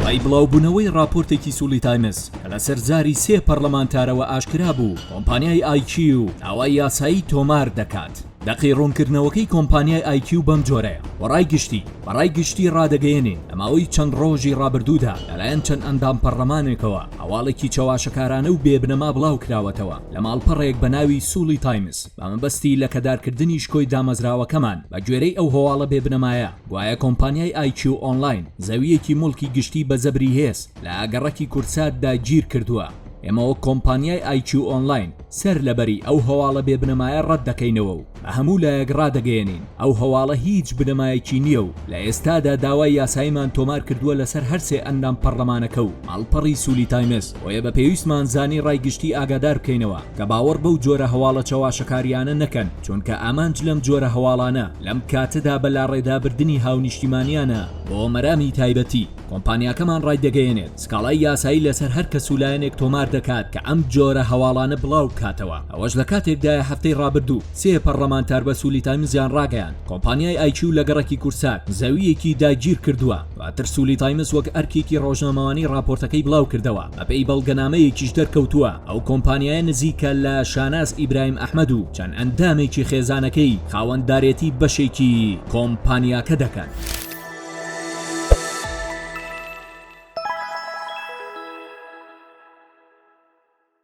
دوای بڵاوبوونەوەی ڕاپۆرتێکی سولی تایمز کە لەسەر زاری سێ پەڕلەمانتارەوە ئاشکرا بوو، کۆمپانیای ئای کیو داوای یاسایی تۆمار دەکات. دەقی ڕوونکردنەوەکەی کۆمپانیای ئای کیو بەم جۆرەیە، بۆ ڕای گشتی، بە ڕای گشتی ڕادەگەیەنین لە ماوەی چەند ڕۆژی ڕابردوودا لەلایەن چەند ئەندام پەڕلەمانێکەوە هەواڵێکی چەواشەکارانە و بێ بنەما بڵاوکراوەتەوە لە ماڵپەڕێک بە ناوی سولی تایمز بە مەبەستی لەکەدارکردنی شکۆی دامەزراوەکەمان بە گوێرەی ئەو هەواڵە بێ بنەمایە گوایە کۆمپانیای ئای کیو ئۆنلاین زەوییەکی موڵکی گشتی بە زەبری هێز لە گەڕەکی کوردسات داگیر کردووە. ئێمە وەک کۆمپانیای ئای کیو ئۆنلاین سەر لەبەری ئەو هەواڵە بێ بنەمایە ڕەت دەکەینەوە و بە هەموو لایەک ڕادەگەیەنین ئەو هەواڵە هیچ بنەمایەکی نییە و لە ئێستادا داوای یاساییمان تۆمار کردووە لەسەر هەرسێ ئەندام پەڕلەمانەکە و ماڵپەڕی سولی تایمز بۆیە بە پێویستمان زانی ڕای گشتی ئاگادار بکەینەوە کە باوەڕ بەو جۆرە هەواڵە چەواشەکاریانە نەکەن چونکە ئامانج لەم جۆرە هەواڵانە لەم کاتەدا بە لاڕێدابردنی هاونیشتیمانیانە بۆ مەرامی تایبەتی. کۆمپانیاکەمان ڕایدەگەیەنێت، سکاڵای یاسایی لەسەر هەر کەس و لایەنێک تۆمار دەکات کە ئەم جۆرە هەواڵانە بڵاو بکاتەوە، ئەوەش لە کاتێکدایە هەفتەی ڕابردوو سێ پەڕڵەمانتار بە سولی تایمزیان ڕاگەیاند، کۆمپانیای ئای کیو لە گەڕەکی کورسات زەوییەکی داگیرکردووە، دواتر سولی تایمز وەک ئەرکێکی ڕۆژنامەوانی ڕاپۆرتەکەی بڵاوکردەوە، بەپێی بەڵگەنامەیەکیش دەرکەوتووە ئەو کۆمپانیایە نزیکە لە شاناز ئیبراهیم ئەحمەد و چەند ئەندامێکی خێزانەکەی خاوەندارێتی بەشێکی کۆمپانیاکە دەکەن.